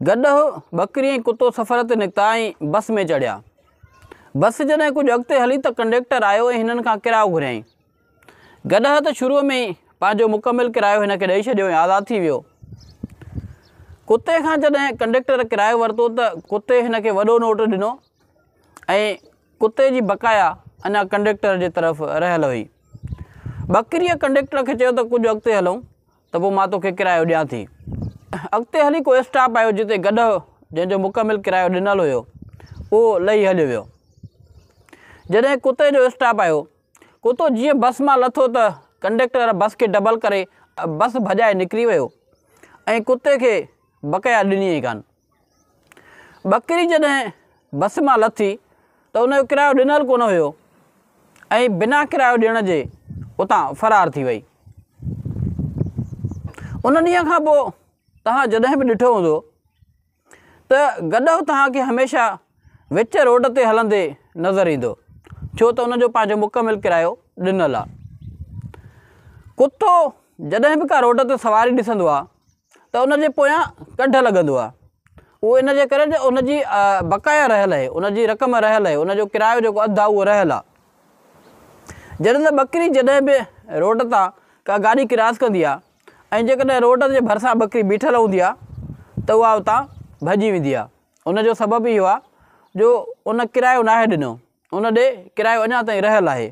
گڏهه، ٻڪري ۽ ڪتو سفر تي نڪتا ۽ بس ۾ چڙهيا. بس جڏهن ڪجهه اڳتي هلي ته ڪنڊيڪٽر آيو ۽ هنن کان ڪرايو گهريائين. گڏهه ته شروع ۾ ئي پنهنجو مڪمل ڪرايو هن کي ڏئي ڇڏيو ۽ آزاد ٿي ويو. ڪتي کان جڏهن ڪنڊيڪٽر ڪرايو ورتو ته ڪتي هن کي وڏو نوٽ ڏنو ۽ ڪتي جي بقايا اڃا ڪنڊيڪٽر جي طرف رهيل هئي. ٻڪريء ڪنڊيڪٽر کي چيو ته ڪجهه اڳتي هلون ته پوء مان توکي ڪرايو ڏيان ٿي. اڳتي هلي ڪو اسٽاپ آيو جتي گڏهه جنهن جو مڪمل ڪرايو ڏنل هيو اهو لهي هليو ويو. جڏهن ڪتي جو اسٽاپ آيو، ڪتو جيئن بس مان لٿو ته ڪنڊيڪٽر بس کي ڊبل ڪري بس ڀڄائي نڪري ويو ۽ ڪتي کي بقايا ڏني ئي ڪانه. ٻڪري جڏهن بس مان لٿي ته ان جو ڪرايو ڏنل ڪونه هيو ۽ بنا ڪرايو ڏيڻ جي اتان فرار ٿي وئي. ان ڏينهن کان پوء توهان جڏهن به ڏٺو هوندو ته گڏهه توهان کي هميشه وچ روڊ تي هلندي نظر ايندو ڇو ته ان جو پنهنجو مڪمل ڪرايو ڏنل آهي. ڪتو جڏهن به ڪا روڊ تي سواري ڏسندو آهي ته ان جي پويان ڪڍ لڳندو آهي. اهو ان جي ڪري جو ان جي بقايا رهيل آهي، ان جي رقم رهيل آهي، ان جو ڪرايو جيڪو اڌ آهي اهو رهيل آهي. جڏهن ته ٻڪري جڏهن به روڊ تان ڪا گاڏي ڪراس ڪندي آهي ۽ جيڪڏهن روڊ جي ڀرسان ٻڪري بيٺل هوندي آهي ته اها اتان ڀڄي ويندي آهي. ان جو سبب اهو آهي جو ان ڪرايو ناهي ڏنو، ان ڏي ڪرايو اڃا تائين رهيل آهي.